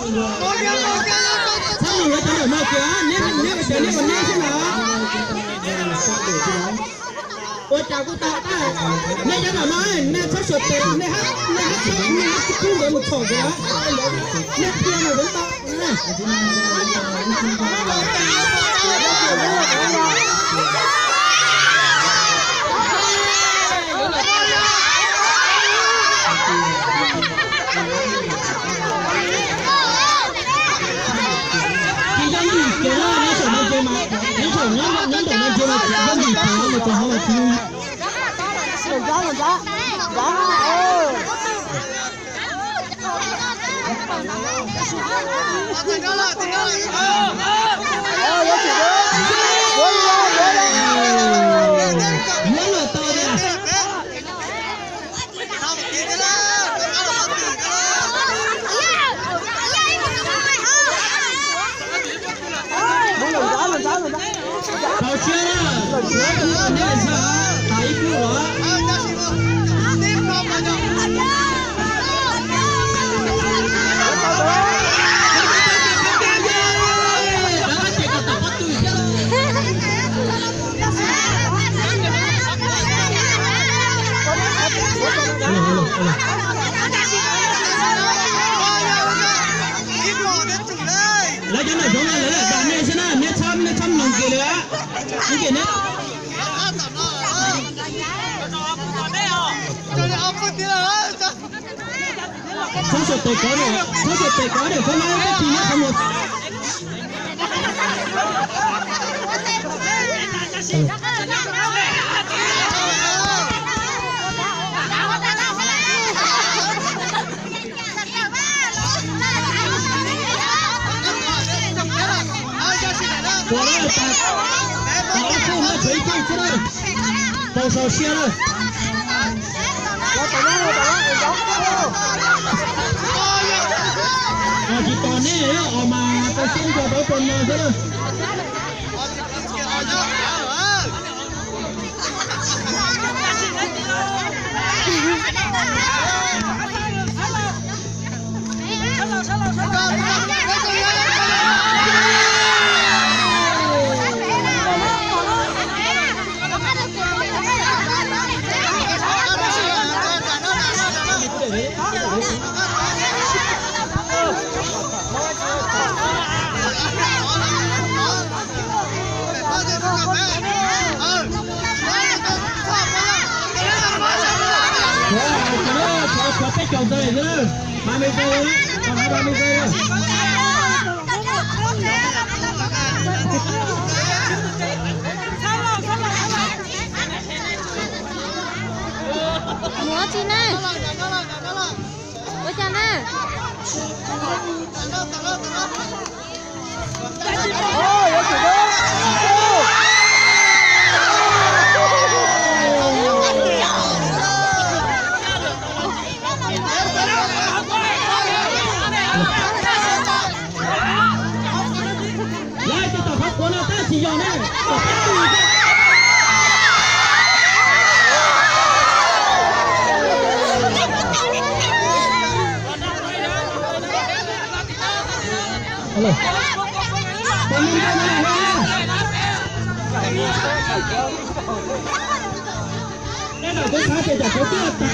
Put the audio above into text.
Txhob mus yuav cov ntawm no kiag, neb neb ua cas neb ua neb xwb na. Ua cas kuj tau, neb cov ntawm no nej txhob suav tes, nej hab nej hab txhob, nej hab txhob mus txhom kuv, nej qhia no kuv tau. Tsis yooj yim kiag na, nyob saum no ntse mas, nyob saum nyob nyob nraum no ntse mas tsis yooj yim kiag na, mus txog hauv mas tsis yooj yim. Yuav luag tau tiag. Tau siab na, neb txhawj tas ib pliag los. Lawv cov nram zoov no lawv lam dag nej xwb na, neb txhob, neb txhob mloog kiag li. Ib kem neb txhob saum tes kov, txhob saum tes kov, txhob muab tib tis nyob qhov muag. Ua lawm, tas ob tug no tshuav ib tug xwb na. Tau sau siab lawm. Os, tsis tos neb os mas tau siab ntso tau tua no xwb na. Cov peb caug ntawd, ba me ntawd, ba me ntawd. Mus tsi na? Ua cas na? Lawv tus tom qhov quav no tab sis yog ne, tom qab tug xwb. Alo. Tos me ntsis no na. Neb nram kuv xav tias tsam kuv twb tag.